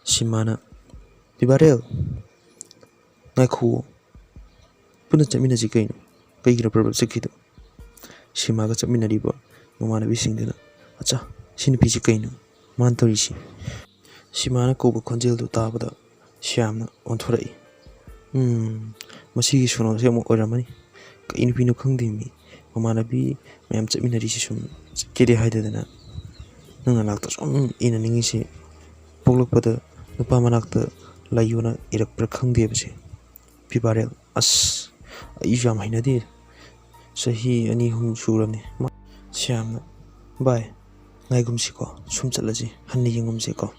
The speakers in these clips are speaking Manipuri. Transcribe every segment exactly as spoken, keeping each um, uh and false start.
ꯁꯤꯃꯥꯅ, "ꯄꯤꯕꯥꯔꯦꯜ, ꯉꯥꯏꯈꯨꯑꯣ, ꯄꯨꯟꯅ ꯆꯠꯃꯤꯟꯅꯁꯤ ꯀꯩꯅꯣ, ꯀꯩꯒꯤꯅꯣ ꯄ꯭ꯔꯞ ꯄ꯭ꯔꯞ ꯆꯠꯈꯤꯗꯣ?" ꯁꯤꯃꯥꯒ ꯆꯠꯃꯤꯟꯅꯔꯤꯕ ꯃꯃꯥꯟꯅꯕꯤꯁꯤꯡꯗꯨꯅ, "ꯑꯠꯆꯥ, ꯁꯤ ꯅꯨꯄꯤꯁꯤ ꯀꯩꯅꯣ ꯃꯥꯅ ꯇꯧꯔꯤꯁꯤ?" ꯁꯤꯃꯥꯅ ꯀꯧꯕ ꯈꯣꯟꯖꯦꯜꯗꯨ ꯇꯥꯕꯗ ꯁ꯭ꯌꯥꯝꯅ ꯑꯣꯟꯊꯣꯔꯛꯏ꯫ "ꯎꯝ, ꯃꯁꯤꯒꯤ ꯁꯣꯅꯣꯁꯦ ꯑꯃꯨꯛ ꯑꯣꯏꯔꯝꯃꯅꯤ꯫ ꯀꯩ ꯅꯨꯄꯤꯅꯣ ꯈꯪꯗꯦ ꯃꯤ, ꯃꯃꯥꯟꯅꯕꯤ ꯃꯌꯥꯝ ꯆꯠꯃꯤꯟꯅꯔꯤꯁꯤ ꯁꯨꯝ ꯆꯠꯀꯦꯗꯤ ꯍꯥꯏꯗꯗꯅ ꯅꯪ ꯅꯅꯥꯛꯇ ꯁꯨꯝ ꯏꯟꯅꯅꯤꯡꯉꯤꯁꯤ꯫ ꯄꯣꯛꯂꯛꯄꯗ ꯅꯨꯄꯥ ꯃꯅꯥꯛꯇ ꯂꯩꯌꯣꯅ ꯏꯔꯛꯄ꯭ꯔꯥ ꯈꯪꯗꯦꯕꯁꯦ꯫ ꯄꯤꯕꯥꯔꯦꯜ, ꯑꯁ, ꯑꯩꯁꯨ ꯌꯥꯝ ꯍꯩꯅꯗꯦ꯫ ꯆꯍꯤ ꯑꯅꯤ ꯑꯍꯨꯝ ꯁꯨꯔꯕꯅꯤ꯫ ꯃꯥ-" ꯁ꯭ꯌꯥꯝꯅ, "ꯚꯥꯏ, ꯉꯥꯏꯒꯨꯝꯁꯤꯀꯣ, ꯁꯨꯝ ꯆꯠꯂꯁꯤ, ꯍꯟꯅ ꯌꯦꯡꯒꯨꯝꯁꯤꯀꯣ꯫"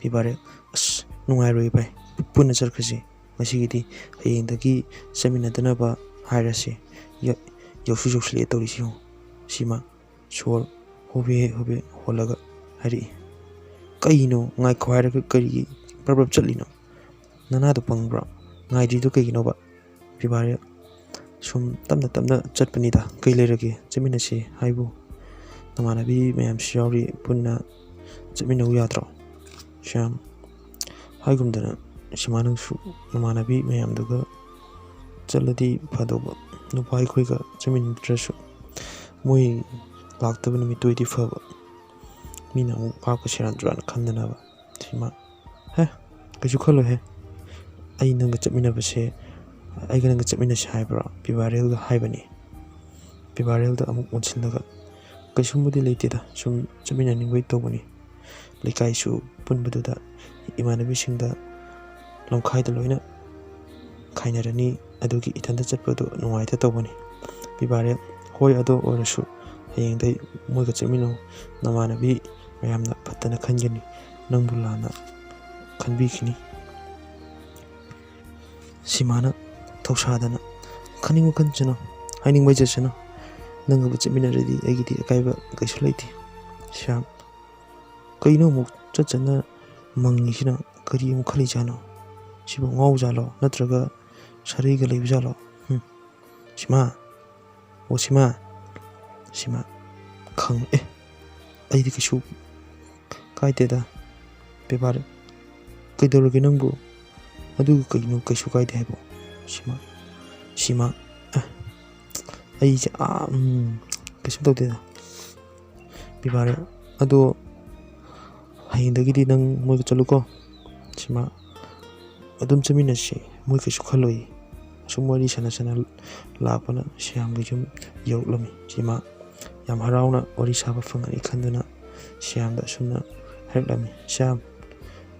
ꯄꯤꯕꯥꯔꯦꯜ, "ꯑꯁ, ꯅꯨꯡꯉꯥꯏꯔꯣꯏ ꯚꯥꯏ, ꯄꯨꯟꯅ ꯆꯠꯈ꯭ꯔꯁꯤ꯫ ꯉꯁꯤꯒꯤꯗꯤ ꯍꯌꯦꯡꯗꯒꯤ ꯆꯠꯃꯤꯟꯅꯗꯅꯕ ꯍꯥꯏꯔꯁꯤ꯫ ꯌ-, ꯌꯧꯁꯨ ꯌꯧꯁꯤꯜꯂꯛꯑꯦ ꯇꯧꯔꯤꯁꯤ ꯌꯦꯡꯉꯨ꯫" ꯁꯤꯃ ꯁꯣꯔ ꯍꯣꯕꯦ ꯍꯣꯕꯦ ꯍꯣꯜꯂꯒ ꯍꯥꯏꯔꯛꯏ꯫ "ꯀꯩꯅꯣ ꯉꯥꯏꯈꯣ ꯍꯥꯏꯔꯒ ꯀꯔꯤꯒꯤ ꯄ꯭ꯔꯞ ꯄ꯭ꯔꯞ ꯆꯠꯂꯤꯅꯣ? ꯅꯅꯥꯗꯣ ꯄꯪꯕ꯭ꯔꯣ? ꯉꯥꯏꯗ꯭ꯔꯤꯗꯣ ꯀꯩꯒꯤꯅꯣꯕ?" ꯄꯤꯕꯥꯔꯦꯜ, "ꯁꯨꯝ ꯇꯞꯅ ꯇꯞꯅ ꯆꯠꯄꯅꯤꯗ, ꯀꯩ ꯂꯩꯔꯒꯦ? ꯆꯠꯃꯤꯟꯅꯁꯤ ꯍꯥꯏꯕꯨ꯫ ꯅꯃꯥꯟꯅꯕꯤ ꯃꯌꯥꯝꯁꯨ ꯌꯥꯎꯔꯤ, ꯄꯨꯟꯅ ꯆꯠꯃꯤꯟꯅꯧ ꯌꯥꯗ꯭ꯔꯣ?" ꯁ꯭ꯌꯥꯝ, ꯍꯥꯏꯒꯨꯝꯗꯅ, ꯁꯤꯃꯥ ꯅꯪꯁꯨ ꯅꯃꯥꯟꯅꯕꯤ ꯃꯌꯥꯝꯗꯨꯒ ꯆꯠꯂꯗꯤ ꯐꯗꯧꯕ꯫ ꯅꯨꯄꯥ ꯑꯩꯈꯣꯏꯒ ꯆꯠꯃꯤꯟꯅꯗ꯭ꯔꯁꯨ ꯃꯣꯏ ꯂꯥꯛꯇꯕ ꯅꯨꯃꯤꯠꯇꯨ ꯑꯣꯏꯗꯤ ꯐꯕ꯫ ꯃꯤꯅ ꯑꯃꯨꯛ ꯚꯥꯞꯀ ꯁꯦꯔꯥꯟ ꯇꯨꯔꯥꯟ ꯈꯟꯗꯅꯕ꯫ ꯁꯤꯃꯥ, "ꯍꯦ, ꯀꯩꯁꯨ ꯈꯜꯂꯣꯏꯍꯦ꯫ ꯑꯩ ꯅꯪꯒ ꯆꯠꯃꯤꯟꯅꯕꯁꯦ, ꯑꯩꯒ ꯅꯪꯒ ꯆꯠꯃꯤꯟꯅꯁꯦ ꯍꯥꯏꯕ꯭ꯔꯣ?" ꯄꯤꯕꯥꯔꯦꯜꯒ ꯍꯥꯏꯕꯅꯤ꯫ ꯄꯤꯕꯥꯔꯦꯜꯗ ꯑꯃꯨꯛ ꯑꯣꯟꯁꯤꯜꯂꯒ, "ꯀꯩꯁꯨꯝꯕꯨꯗꯤ ꯂꯩꯇꯦꯗ, ꯁꯨꯝ ꯆꯠꯃꯤꯟꯅꯅꯤꯡꯕꯩ ꯇꯧꯕꯅꯤ꯫ ꯂꯩꯀꯥꯏꯁꯨ ꯄꯨꯟꯕꯗꯨꯗ ꯏꯃꯥꯟꯅꯕꯤꯁꯤꯡꯗ ꯂꯝꯈꯥꯏꯗ ꯂꯣꯏꯅ ꯈꯥꯏꯅꯔꯅꯤ, ꯑꯗꯨꯒꯤ ꯏꯊꯟꯇ ꯆꯠꯄꯗꯣ ꯅꯨꯡꯉꯥꯏꯇ ꯇꯧꯕꯅꯤ꯫" ꯄꯤꯕꯥꯔꯦꯜ, "ꯍꯣꯏ, ꯑꯗꯨ ꯑꯣꯏꯔꯁꯨ ꯍꯌꯦꯡꯗꯩ ꯃꯣꯏꯒ ꯆꯠꯃꯤꯟꯅꯧ꯫ ꯅꯃꯥꯟꯅꯕꯤ ꯃꯌꯥꯝꯅ ꯐꯠꯇꯅ ꯈꯟꯒꯅꯤ, ꯅꯪꯕꯨ ꯂꯥꯟꯅ ꯈꯟꯕꯤꯈꯤꯅꯤ꯫" ꯁꯤꯃꯥꯅ ꯊꯧꯁꯥꯗꯅ, "ꯈꯟꯅꯤꯡꯕ ꯈꯟꯁꯅꯨ, ꯍꯥꯏꯅꯤꯡꯕ ꯍꯥꯏꯖꯁꯅꯨ꯫ ꯅꯪꯒꯕꯨ ꯆꯠꯃꯤꯟꯅꯔꯗꯤ ꯑꯩꯒꯤꯗꯤ ꯑꯀꯥꯏꯕ ꯀꯩꯁꯨ ꯂꯩꯇꯦ꯫" ꯁ꯭ꯌꯥꯝ, ꯀꯩꯅꯣ ꯑꯃꯨꯛ ꯆꯠ ꯆꯠꯅ ꯃꯪꯉꯤꯁꯤꯅ? ꯀꯔꯤ ꯑꯃꯨꯛ ꯈꯜꯂꯤꯖꯥꯠꯅꯣ? ꯁꯤꯕꯨ ꯉꯥꯎꯖꯥꯠꯂꯣ? ꯅꯠꯇ꯭ꯔꯒ ꯁꯥꯔꯩꯒ ꯂꯩꯕꯖꯥꯠꯂꯣ? ꯍꯨꯝ꯫ ꯁꯤꯃꯥ! ꯑꯣ, ꯁꯤꯃꯥ! ꯁꯤꯃꯥ ꯈꯪ-, ꯑꯦ, ꯑꯩꯗꯤ ꯀꯩꯁꯨ ꯀꯥꯏꯗꯦꯗ, ꯄꯤꯕꯥꯔꯦꯜ꯫ "ꯀꯩꯗꯧꯔꯒꯦ ꯅꯪꯕꯨ? ꯑꯗꯨꯒ ꯀꯩꯅꯣ ꯀꯩꯁꯨ ꯀꯥꯏꯗꯦ ꯍꯥꯏꯕꯣ?" ꯁꯤꯃꯥ, ꯁꯤꯃꯥ, ꯑꯦ, ꯑꯩꯁꯦ, ꯑꯥ, ꯎꯝ, ꯀꯩꯁꯨꯝ ꯇꯧꯗꯦꯗ꯫ ꯄꯤꯕꯥꯔꯦ, ꯑꯗꯣ ꯍꯌꯦꯡꯗꯒꯤꯗꯤ ꯅꯪ ꯃꯣꯏꯒ ꯆꯠꯂꯨꯀꯣ꯫ ꯁꯤꯃꯥ, ꯑꯗꯨꯝ ꯆꯠꯃꯤꯟꯅꯁꯤ, ꯃꯣꯏ ꯀꯩꯁꯨ ꯈꯜꯂꯣꯏ꯫ ꯑꯁꯨꯝ ꯋꯥꯔꯤ ꯁꯥꯟꯅ ꯁꯥꯟꯅ ꯂꯥꯛꯄꯅ ꯁ꯭ꯌꯥꯝꯒꯤ ꯌꯨꯝ ꯌꯧꯔꯛꯂꯝꯃꯤ꯫ ꯁꯤꯃꯥ ꯌꯥꯝ ꯍꯔꯥꯎꯅ ꯋꯥꯔꯤ ꯁꯥꯕ ꯐꯪꯒꯅꯤ ꯈꯟꯗꯨꯅ ꯁ꯭ꯌꯥꯝꯗ ꯑꯁꯨꯝꯅ ꯍꯥꯏꯔꯛꯂꯝꯃꯤ꯫ "ꯁ꯭ꯌꯥꯝ,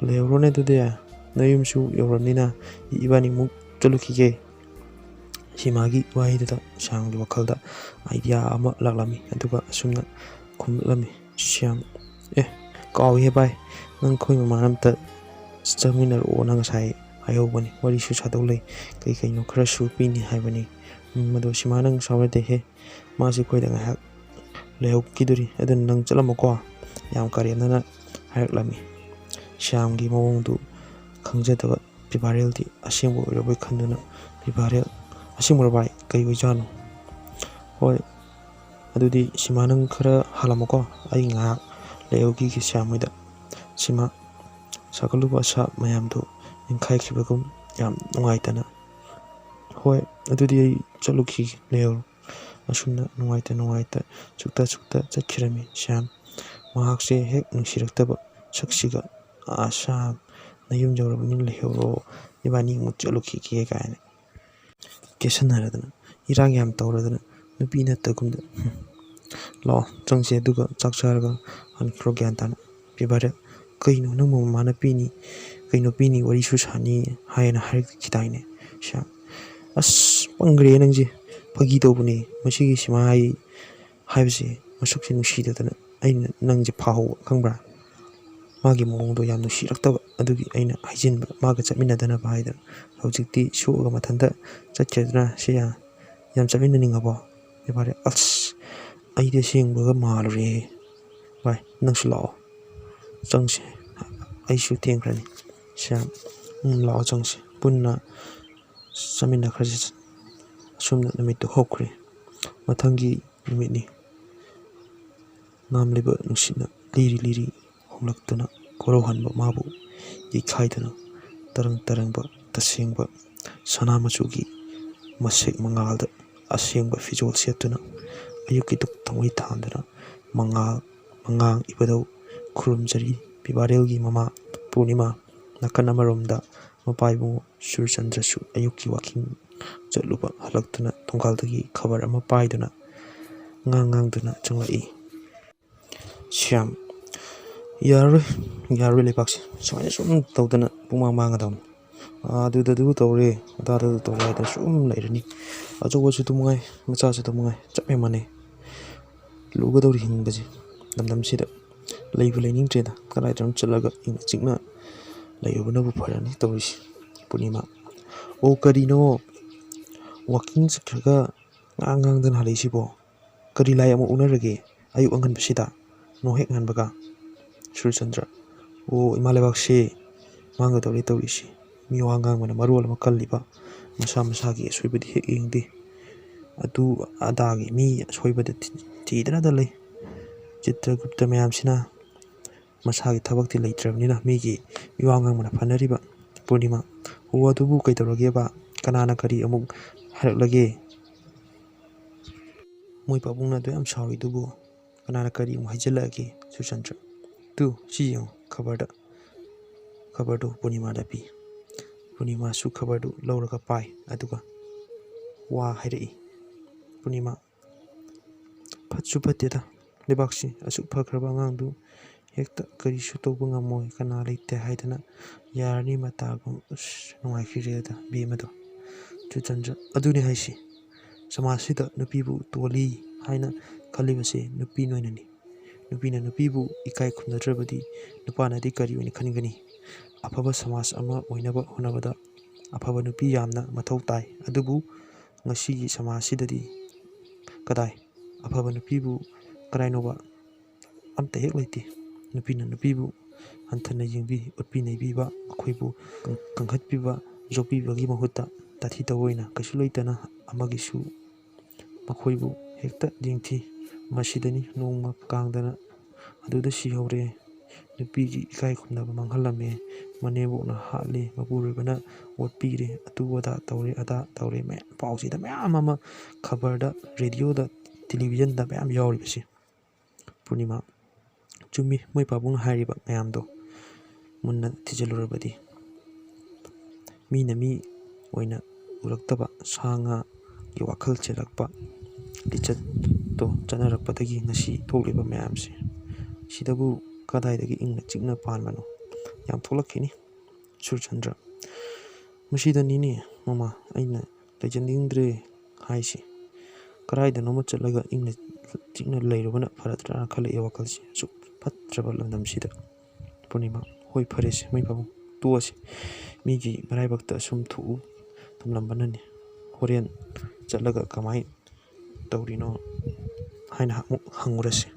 ꯂꯩꯍꯧꯔꯣꯅꯦ ꯑꯗꯨꯗꯤ, ꯅꯌꯨꯝꯁꯨ ꯌꯧꯔꯕꯅꯤꯅ ꯏꯕꯥꯅꯤꯃꯨꯛ ꯆꯠꯂꯨꯈꯤꯒꯦ꯫" ꯁꯤꯃꯥꯒꯤ ꯋꯥꯍꯩꯗꯨꯗ ꯁ꯭ꯌꯥꯝꯒꯤ ꯋꯥꯈꯜꯗ idea ꯑꯃ ꯂꯥꯛꯂꯝꯃꯤ꯫ ꯑꯗꯨꯒ ꯑꯁꯨꯝꯅ ꯈꯨꯝꯂꯛꯂꯝꯃꯤ, "ꯁ꯭ꯌꯥꯝ, ꯑꯦ, ꯀꯥꯎꯏꯍꯦ ꯚꯥꯏ, ꯅꯪ ꯑꯩꯈꯣꯏ ꯃꯃꯥꯟ ꯑꯝꯇ ꯆꯪꯃꯤꯟꯅꯔꯛꯑꯣꯅ ꯉꯁꯥꯏ ꯍꯥꯏꯍꯧꯕꯅꯤ, ꯋꯥꯔꯤꯁꯨ ꯁꯥꯗꯧ ꯂꯩ, ꯀꯩ ꯀꯩꯅꯣ ꯈꯔꯁꯨ ꯄꯤꯅꯤ ꯍꯥꯏꯕꯅꯤ꯫" "ꯎꯝ, ꯑꯗꯣ ꯁꯤꯃꯥ ꯅꯪ ꯁꯥꯎꯔꯗꯦꯍꯦ, ꯃꯥꯁꯨ ꯑꯩꯈꯣꯏꯗ ꯉꯥꯏꯍꯥꯛ ꯂꯩꯍꯧꯈꯤꯗꯣꯔꯤ, ꯑꯗꯨꯅ ꯅꯪ ꯆꯠꯂꯝꯃꯣꯀꯣ", ꯌꯥꯝ ꯀꯥꯔꯦꯝꯅꯅ ꯍꯥꯏꯔꯛꯂꯝꯃꯤ꯫ ꯁ꯭ꯌꯥꯝꯒꯤ ꯃꯑꯣꯡꯗꯨ ꯈꯪꯖꯗꯕ ꯄꯤꯕꯥꯔꯦꯜꯗꯤ ꯑꯁꯦꯡꯕ ꯑꯣꯏꯔꯕꯣꯏ ꯈꯟꯗꯨꯅ, "ꯄꯤꯕꯥꯔꯦꯜ, ꯑꯁꯦꯡꯕꯔꯣ ꯚꯥꯏ? ꯀꯩ ꯑꯣꯏꯖꯥꯠꯅꯣ?" "ꯍꯣꯏ, ꯑꯗꯨꯗꯤ ꯁꯤꯃꯥ ꯅꯪ ꯈꯔ ꯍꯥꯜꯂꯝꯃꯨꯀꯣ, ꯑꯩ ꯉꯥꯏꯍꯥꯛ ꯂꯩꯍꯧꯈꯤꯒꯦ ꯁ꯭ꯌꯥꯝ ꯍꯣꯏꯗ꯫" ꯁꯤꯃꯥ ꯁꯥꯒꯠꯂꯨꯕ ꯑꯁꯥ ꯃꯌꯥꯝꯗꯨ ꯅꯤꯡꯈꯥꯏꯈꯤꯕꯒꯨꯝ ꯌꯥꯝ ꯅꯨꯡꯉꯥꯏꯇꯅ, "ꯍꯣꯏ, ꯑꯗꯨꯗꯤ ꯑꯩ ꯆꯠꯂꯨꯈꯤꯒꯦ, ꯂꯩꯍꯧꯔꯣ꯫" ꯑꯁꯨꯝꯅ ꯅꯨꯡꯉꯥꯏꯇ ꯅꯨꯡꯉꯥꯏꯇ ꯆꯨꯛꯇ ꯆꯨꯛꯇ ꯆꯠꯈꯤꯔꯝꯃꯤ ꯁ꯭ꯌꯥꯝ꯫ ꯃꯍꯥꯛꯁꯦ ꯍꯦꯛ ꯅꯨꯡꯁꯤꯔꯛꯇꯕ ꯁꯛꯁꯤꯒ, "ꯑꯥ ꯁ꯭ꯌꯥꯝ, ꯅꯌꯨꯝ ꯌꯧꯔꯕꯅꯤꯅ ꯂꯩꯍꯧꯔꯣ, ꯏꯕꯥꯅꯤ ꯑꯃꯨꯛ ꯆꯠꯂꯨꯈꯤꯒꯦ" ꯀꯥꯏꯅ ꯀꯦꯁꯟꯅꯔꯗꯅ, ꯏꯔꯥꯡ ꯌꯥꯝ ꯇꯧꯔꯗꯅ, ꯅꯨꯄꯤ ꯅꯠꯇꯒꯨꯝꯗ, "ꯍꯨꯝ, ꯂꯥꯛꯑꯣ ꯆꯪꯁꯦ, ꯑꯗꯨꯒ ꯆꯥꯛ ꯆꯥꯔꯒ ꯍꯟꯈ꯭ꯔꯣ ꯒ꯭ꯌꯥꯟ ꯇꯥꯅ꯫" ꯄꯤꯕꯥꯔꯦꯜ, "ꯀꯩꯅꯣ ꯅꯪꯕꯨ ꯃꯃꯥꯅ ꯄꯤꯅꯤ, ꯀꯩꯅꯣ ꯄꯤꯅꯤ, ꯋꯥꯔꯤꯁꯨ ꯁꯥꯅꯤ ꯍꯥꯏꯅ ꯍꯥꯏꯔꯛꯈꯤꯗꯥꯏꯅꯦ?" ꯁ꯭ꯌꯥꯝ, "ꯑꯁ, ꯄꯪꯒ꯭ꯔꯦ ꯅꯪꯁꯦ, ꯐꯥꯒꯤ ꯇꯧꯕꯅꯦ, ꯃꯁꯤꯒꯤ ꯁꯤꯃꯥ ꯍꯥꯏ ꯍꯥꯏꯕꯁꯦ ꯃꯁꯛꯁꯦ ꯅꯨꯡꯁꯤꯗꯗꯅ ꯑꯩꯅ ꯅꯪꯁꯦ ꯐꯥꯍꯧꯕ ꯈꯪꯕ꯭ꯔꯥ? ꯃꯥꯒꯤ ꯃꯑꯣꯡꯗꯣ ꯌꯥꯝ ꯅꯨꯡꯁꯤꯔꯛꯇꯕ ꯑꯗꯨꯒꯤ ꯑꯩꯅ ꯍꯥꯏꯖꯤꯟꯕ, ꯃꯥꯒ ꯆꯠꯃꯤꯟꯅꯗꯅꯕ ꯍꯥꯏꯗꯅ꯫ ꯍꯧꯖꯤꯛꯇꯤ ꯁꯣꯛꯑꯒ ꯃꯊꯟꯇ ꯆꯠꯈ꯭ꯔꯦꯗꯅ ꯁꯤ ꯌꯥ-, ꯌꯥꯝ ꯆꯠꯃꯤꯟꯅꯅꯤꯡꯉꯕꯣ?" ꯄꯤꯕꯥꯔꯦꯜ, "ꯑꯁ, ꯑꯩꯗꯤ ꯑꯁꯦꯡꯕꯒ ꯃꯥꯜꯂꯨꯔꯦ꯫ ꯚꯥꯏ, ꯅꯪꯁꯨ ꯂꯥꯛꯑꯣ, ꯆꯪꯁꯦ, ꯑꯩꯁꯨ ꯊꯦꯡꯈ꯭ꯔꯅꯤ꯫" ꯁ꯭ꯌꯥꯝ, "ꯎꯝ, ꯂꯥꯛꯑꯣ ꯆꯪꯁꯦ, ꯄꯨꯟꯅ ꯆꯠꯃꯤꯟꯅꯈ꯭ꯔꯁꯦ꯫" ꯑꯁꯨꯝꯅ ꯅꯨꯃꯤꯠꯇꯨ ꯍꯧꯈ꯭ꯔꯦ꯫ ꯃꯊꯪꯒꯤ ꯅꯨꯃꯤꯠꯅꯤ꯫ ꯅꯥꯝꯂꯤꯕ ꯅꯨꯡꯁꯤꯠꯅ ꯂꯤꯔꯤ ꯂꯤꯔꯤ ꯍꯨꯝꯂꯛꯇꯨꯅ ꯀꯣꯔꯧꯍꯟꯕ ꯃꯥꯕꯨ ꯌꯩꯈꯥꯏꯗꯨꯅ ꯇꯔꯪ ꯇꯔꯪꯕ ꯇꯁꯦꯡꯕ ꯁꯅꯥ ꯃꯆꯨꯒꯤ ꯃꯁꯦꯛ ꯃꯉꯥꯜꯗ ꯑꯁꯦꯡꯕ ꯐꯤꯖꯣꯜ ꯁꯦꯠꯇꯨꯅ ꯑꯌꯨꯛꯀꯤ ꯙꯨꯞ ꯊꯥꯎꯃꯩ ꯊꯥꯟꯗꯨꯅ ꯃꯉꯥꯜ ꯃꯉꯥꯡ ꯏꯕꯨꯙꯧ ꯈꯨꯔꯨꯝꯖꯔꯤ꯫ ꯄꯤꯕꯥꯔꯦꯜꯒꯤ ꯃꯃꯥ ꯄꯨꯔꯅꯤꯃꯥ ꯅꯥꯀꯟ ꯑꯃꯔꯣꯝꯗ ꯃꯄꯥ ꯏꯕꯨꯡꯉꯣ ꯁꯨꯔꯆꯟꯗ꯭ꯔꯁꯨ ꯑꯌꯨꯛꯀꯤ ꯋꯥꯀꯤꯡ ꯆꯠꯂꯨꯕ ꯍꯜꯂꯛꯇꯨꯅ ꯊꯣꯡꯒꯥꯜꯗꯒꯤ ꯈꯕꯔ ꯑꯃ ꯄꯥꯏꯗꯨꯅ ꯉꯥꯡ ꯉꯥꯡꯗꯨꯅ ꯆꯪꯂꯛꯏ꯫ "ꯁ꯭ꯌꯥꯝ, ꯌꯥꯔꯔꯣꯏ, ꯌꯥꯔꯔꯣꯏ ꯂꯩꯕꯥꯛꯁꯦ꯫ ꯁꯨꯃꯥꯏꯅ ꯁꯨꯝ ꯇꯧꯗꯅ ꯄꯨꯡꯃꯥꯡ ꯃꯥꯡꯒꯗꯕꯅꯤ꯫ ꯑꯗꯨꯗ ꯑꯗꯨ ꯇꯧꯔꯦ, ꯑꯗꯥꯗ ꯑꯗꯨ ꯇꯧꯔꯦ ꯍꯥꯏꯗꯅ ꯁꯨꯝ ꯂꯩꯔꯅꯤ꯫ ꯑꯆꯧꯕꯁꯨ ꯑꯗꯨ ꯃꯉꯥꯏ, ꯃꯆꯥꯁꯨ ꯑꯗꯨ ꯃꯉꯥꯏ, ꯆꯞ ꯃꯥꯟꯅꯩ꯫ ꯂꯨꯒꯗꯧꯔꯤ ꯍꯤꯡꯕꯁꯦ꯫ ꯂꯝꯗꯝꯁꯤꯗ ꯂꯩꯕꯨ ꯂꯩꯅꯤꯡꯗ꯭ꯔꯦꯗ꯫ ꯀꯗꯥꯏꯗꯅꯣ ꯆꯠꯂꯒ ꯏꯪꯅ ꯆꯤꯛꯅ ꯂꯩꯔꯨꯕꯅꯕꯨ ꯐꯔꯅꯤ ꯇꯧꯔꯤꯁꯦ꯫" ꯄꯨꯔꯅꯤꯃꯥ, "ꯑꯣ, ꯀꯔꯤꯅꯣ? ꯋꯥꯀꯤꯡ ꯆꯠꯈ꯭ꯔꯒ ꯉꯥꯡ ꯉꯥꯡꯗꯅ ꯍꯜꯂꯛꯏꯁꯤꯕꯣ? ꯀꯔꯤ ꯂꯥꯏ ꯑꯃꯨꯛ ꯎꯅꯔꯒꯦ ꯑꯌꯨꯛ ꯑꯉꯟꯕꯁꯤꯗ, ꯅꯣꯡ ꯍꯦꯛ ꯉꯥꯟꯕꯒ?" ꯁꯨꯔꯆꯟꯗ꯭ꯔ, "ꯑꯣ, ꯏꯃꯥ ꯂꯩꯕꯥꯛꯁꯦ ꯃꯥꯡꯒꯗꯧꯔꯦ ꯇꯧꯔꯤꯁꯤ꯫ ꯃꯤꯋꯥ ꯉꯥꯡꯕꯅ ꯃꯔꯣꯜ ꯑꯃ ꯀꯜꯂꯤꯕ, ꯃꯁꯥ ꯃꯁꯥꯒꯤ ꯑꯁꯣꯏꯕꯗꯤ ꯍꯦꯛ ꯌꯦꯡꯗꯦ꯫ ꯑꯗꯨ ꯑꯗꯥꯒꯤ ꯃꯤ ꯑꯁꯣꯏꯕꯗ ꯊꯤ-, ꯊꯤꯗꯅꯗ ꯂꯩ꯫ ꯆꯤꯇ꯭ꯔꯒꯨꯞꯇ ꯃꯌꯥꯝꯁꯤꯅ ꯃꯁꯥꯒꯤ ꯊꯕꯛꯇꯤ ꯂꯩꯇ꯭ꯔꯕꯅꯤꯅ ꯃꯤꯒꯤ ꯃꯤꯋꯥ ꯉꯥꯡꯕꯅ ꯐꯅꯔꯤꯕ꯫" ꯄꯨꯔꯅꯤꯃꯥ, "ꯑꯣ, ꯑꯗꯨꯕꯨ ꯀꯩꯗꯧꯔꯒꯦꯕ? ꯀꯅꯥꯅ ꯀꯔꯤ ꯑꯃꯨꯛ ꯍꯥꯏꯔꯛꯂꯒꯦ? ꯃꯣꯏ ꯄꯥꯕꯨꯡꯅ ꯑꯗꯨ ꯌꯥꯝ ꯁꯥꯎꯔꯤꯗꯨꯕꯨ ꯀꯅꯥꯅ ꯀꯔꯤ ꯑꯃꯨꯛ ꯍꯥꯏꯖꯤꯜꯂꯛꯑꯒꯦ?" ꯁꯨꯔꯆꯟꯗ꯭ꯔ, "ꯇꯨ, ꯁꯤ ꯌꯦꯡꯉꯨ ꯈꯕꯔꯗ꯫" ꯈꯕꯔꯗꯨ ꯄꯨꯔꯅꯤꯃꯥꯗ ꯄꯤ꯫ ꯄꯨꯔꯅꯤꯃꯥꯁꯨ ꯈꯕꯔꯗꯨ ꯂꯧꯔꯒ ꯄꯥꯏ, ꯑꯗꯨꯒ ꯋꯥ ꯍꯥꯏꯔꯛꯏ꯫ ꯄꯨꯔꯅꯤꯃꯥ, ꯐꯠꯁꯨ ꯐꯠꯇꯦꯗ, ꯂꯩꯕꯥꯛꯁꯤ ꯑꯁꯨꯛ ꯐꯈ꯭ꯔꯕ ꯑꯉꯥꯡꯗꯨ ꯍꯦꯛꯇ ꯀꯔꯤꯁꯨ ꯇꯧꯕ ꯉꯝꯃꯣꯏ, ꯀꯅꯥ ꯂꯩꯇꯦ ꯍꯥꯏꯗꯅ ꯌꯥꯔꯅꯤ ꯃꯇꯥꯒꯨꯝ꯫ ꯑꯁ, ꯅꯨꯡꯉꯥꯏꯈꯤꯗ꯭ꯔꯦꯗ ꯕꯦꯝꯃꯗꯣ꯫ ꯆꯨꯔꯆꯟꯗ꯭ꯔ, ꯑꯗꯨꯅꯤ ꯍꯥꯏꯁꯤ, ꯁꯃꯥꯖꯁꯤꯗ ꯅꯨꯄꯤꯕꯨ ꯇꯣꯜꯂꯤ ꯍꯥꯏꯅ ꯈꯜꯂꯤꯕꯁꯦ ꯅꯨꯄꯤ ꯅꯣꯏꯅꯅꯤ꯫ ꯅꯨꯄꯤꯅ ꯅꯨꯄꯤꯕꯨ ꯏꯀꯥꯏ ꯈꯨꯝꯅꯗ꯭ꯔꯕꯗꯤ ꯅꯨꯄꯥꯅꯗꯤ ꯀꯔꯤ ꯑꯣꯏꯅ ꯈꯟꯒꯅꯤ? ꯑꯐꯕ ꯁꯃꯥꯖ ꯑꯃ ꯑꯣꯏꯅꯕ ꯍꯣꯠꯅꯕꯗ ꯑꯐꯕ ꯅꯨꯄꯤ ꯌꯥꯝꯅ ꯃꯊꯧ ꯇꯥꯏ꯫ ꯑꯗꯨꯕꯨ ꯉꯁꯤꯒꯤ ꯁꯃꯥꯖꯁꯤꯗꯗꯤ ꯀꯗꯥꯏ? ꯑꯐꯕ ꯅꯨꯄꯤꯕꯨ ꯀꯗꯥꯏꯅꯣꯕ? ꯑꯝꯇ ꯍꯦꯛ ꯂꯩꯇꯦ꯫ ꯅꯨꯄꯤꯅ ꯅꯨꯄꯤꯕꯨ ꯍꯟꯊꯅ ꯌꯦꯡꯕꯤ, ꯑꯣꯠꯄꯤ ꯅꯩꯕꯤꯕ, ꯃꯈꯣꯏꯕꯨ ꯀꯪ-, ꯀꯪꯈꯠꯄꯤꯕ, ꯌꯣꯛꯄꯤꯕꯒꯤ ꯃꯍꯨꯠꯇ ꯇꯥꯊꯤ ꯇꯥꯑꯣꯏꯅ ꯀꯩꯁꯨ ꯂꯩꯇꯅ ꯑꯃꯒꯤꯁꯨ ꯃꯈꯣꯏꯕꯨ ꯍꯦꯛꯇ ꯌꯦꯡꯊꯤ꯫ ꯃꯁꯤꯗꯅꯤ ꯅꯣꯡꯃ ꯀꯥꯡꯗꯅ ꯑꯗꯨꯗ ꯁꯤꯍꯧꯔꯦ, ꯅꯨꯄꯤꯒꯤ ꯏꯀꯥꯏ ꯈꯨꯝꯅꯕ ꯃꯥꯡꯍꯜꯂꯝꯃꯦ, ꯃꯅꯦꯝꯕꯣꯛꯅ ꯍꯥꯠꯂꯦ, ꯃꯄꯨꯔꯣꯏꯕꯅ ꯑꯣꯠꯄꯤꯔꯦ, ꯑꯗꯨ ꯑꯗꯥ ꯇꯧꯔꯦ, ꯑꯗꯥ ꯇꯧꯔꯦ, ꯃꯌꯥꯝ ꯄꯥꯎꯁꯤꯗ ꯃꯌꯥꯝ ꯑꯃ ꯈꯕꯔꯗ, ꯔꯦꯗꯤꯑꯣꯗ, ꯇꯦꯂꯤꯚꯤꯖꯟꯗ ꯃꯌꯥꯝ ꯌꯥꯎꯔꯤꯕꯁꯤ꯫ ꯄꯨꯔꯅꯤꯃꯥ, ꯆꯨꯝꯃꯤ, ꯃꯣꯏ ꯄꯥꯕꯨꯡꯅ ꯍꯥꯏꯔꯤꯕ ꯃꯌꯥꯝꯗꯣ ꯃꯨꯟꯅ ꯊꯤꯖꯤꯜꯂꯨꯔꯕꯗꯤ ꯃꯤꯅ ꯃꯤ ꯑꯣꯏꯅ ꯎꯔꯛꯇꯕ ꯁꯥ ꯉꯥꯒꯤ ꯋꯥꯈꯜ ꯆꯦꯜꯂꯛꯄ, ꯂꯤꯆꯠꯇꯣ ꯆꯠꯅꯔꯛꯄꯗꯒꯤ ꯉꯁꯤ ꯊꯣꯛꯂꯤꯕ ꯃꯌꯥꯝꯁꯦ꯫ ꯁꯤꯗꯕꯨ ꯀꯗꯥꯏꯗꯒꯤ ꯏꯪꯅ ꯆꯤꯛꯅ ꯄꯥꯟꯕꯅꯣ? ꯌꯥꯝ ꯊꯣꯛꯂꯛꯈꯤꯅꯤ꯫ ꯁꯨꯔꯆꯟꯗ꯭ꯔ, ꯃꯁꯤꯗꯅꯤꯅꯦ ꯃꯃꯥ ꯑꯩꯅ ꯂꯩꯖꯅꯤꯡꯗ꯭ꯔꯦ ꯍꯥꯏꯁꯤ꯫ ꯀꯗꯥꯏꯗꯅꯣꯃ ꯆꯠꯂꯒ ꯏꯪꯅ ꯆꯤꯛꯅ ꯂꯩꯔꯨꯕꯅ ꯐꯔꯗ꯭ꯔꯥꯅ ꯈꯜꯂꯛꯑꯦ ꯋꯥꯈꯜꯁꯦ, ꯑꯁꯨꯛ ꯐꯠꯇ꯭ꯔꯕ ꯂꯝꯗꯝꯁꯤꯗ꯫ ꯄꯨꯔꯅꯤꯃꯥ, ꯍꯣꯏ, ꯐꯔꯦꯁꯦ, ꯃꯩ ꯄꯥꯕꯨꯡ, ꯇꯣꯛꯑꯁꯤ꯫ ꯃꯤꯒꯤ ꯃꯔꯥꯏꯕꯛꯇ ꯑꯁꯨꯝ ꯊꯣꯛꯎ ꯇꯝꯂꯝꯕꯅꯅꯤ꯫ ꯍꯣꯔꯦꯟ ꯆꯠꯂꯒ ꯀꯃꯥꯏ ꯇꯧꯔꯤꯅꯣ ꯍꯥꯏꯅ ꯑꯃꯨꯛ ꯍꯪꯉꯨꯔꯁꯤ꯫